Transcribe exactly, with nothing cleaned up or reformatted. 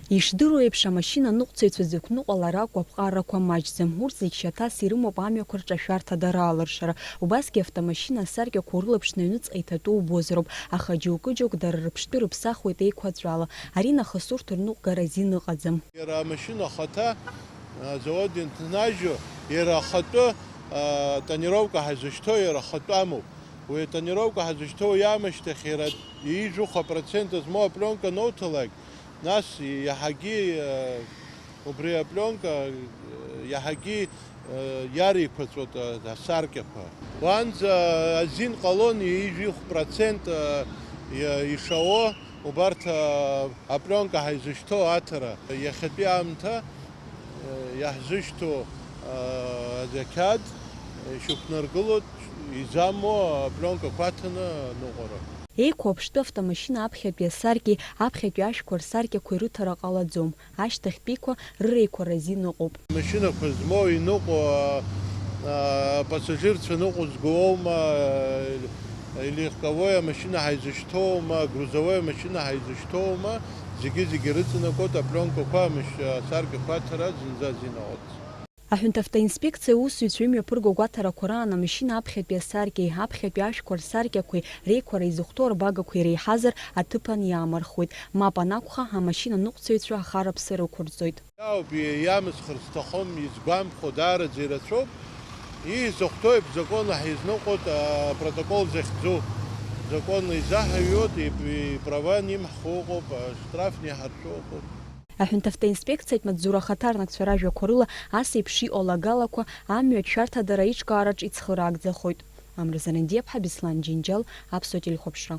Ишдыру еиԥш, амашьына аныҟәцаҩцәа зықәныҟәалара акәу аԥҟарақәа маҷӡам. Урҭ зегь шьаҭас ирымоуп амҩақәа рҿашәарҭадара алыршара. Убасгьы автомашьына асаркьақәа урылаԥшны аҩныҵҟа иҭатәоу убозароуп, аха џьоукы-џьоук дара рыԥштәы рыԥсахуеит еиқәаҵәала. Аринахыс урҭ рныҟәгара азин ыҟаӡам. Иара амашьына ахаҭа, азауад ианҭнажьу, иара ахатәы, а, тонировка ҳазышьҭоу иара ахатәы амоуп. Уи атонировка ҳазышьҭоу иамышьҭахь иара ижәыхәа процент змоу апленка ануҭалак, нас иаҳагьы, э, убри апленка, э, иаҳагьы, э, иареиқәаҵәоит, э, асаркьақәа. Уанӡа азин ҟалон ижәихә процент, э, иа-, ишао убарҭ, э, апленка ҳаизышьҭоу аҭара. Иахьатәи аамҭа, э, иаҳзышьҭоу, э, ақьаад, э, ишьақәнаргылоит изамуа апленкақәа аҭаны аныҟәара. Еиқәа аԥштәы автомашьына аԥхьатәи асаркьеи аԥхьатәи ашәқәа рсаркьақәеи рыҭара ҟалаӡом. Ашьҭахьтәиқәа рыреиқәара азин ыҟоуп. Машьынақәа змоу иныҟәо, а, а, пассажирцәа ныҟәызго аума, а, легковой амашьына ҳаизышьҭоума, грузовой амашьына ҳаизышьҭоума, зегьы-зегьы рыҵанакуеит апленкақәа, амашь-, асаркьақәа аҭара зынӡа азин ыҟаӡам. Аҳәынҭавтоинспекциа аусзуҩцәа имҩаԥырго агәаҭарақәа раан амашьына аԥхьатәи асаркьеи аԥхьатәи ашәқәа рсаркьақәеи реиқәара изыхәҭоу рбагақәеи реиҳазар аҭыԥан иаамырхуеит, мап анакәха, амашьына аныҟәцаҩцәа ахара-ԥсара ықәырҵоит. Иаауп, иамысхыр сҭахым, изгәамԥхо даараӡа ирацәоуп. Изыхәҭоу ибзакәаны ҳизныҟәоит апротокол захьӡу. Закон изаҳаҩуеит, иб-, иправа анимҳхо ыҟоуп, аштраф ниҳаршәо ыҟоуп. Аҳәынҭавтоинспекциатә маҵзура ахаҭарнакцәа ражәақәа рыла, ас еиԥш иҟоу алагалақәа амҩатә шәарҭадара аиҿкаараҿ ицхыраагӡахоит. Амра Зарандиаԥҳа, Беслан Џьынџьал, Аԥсуа телехәаԥшра.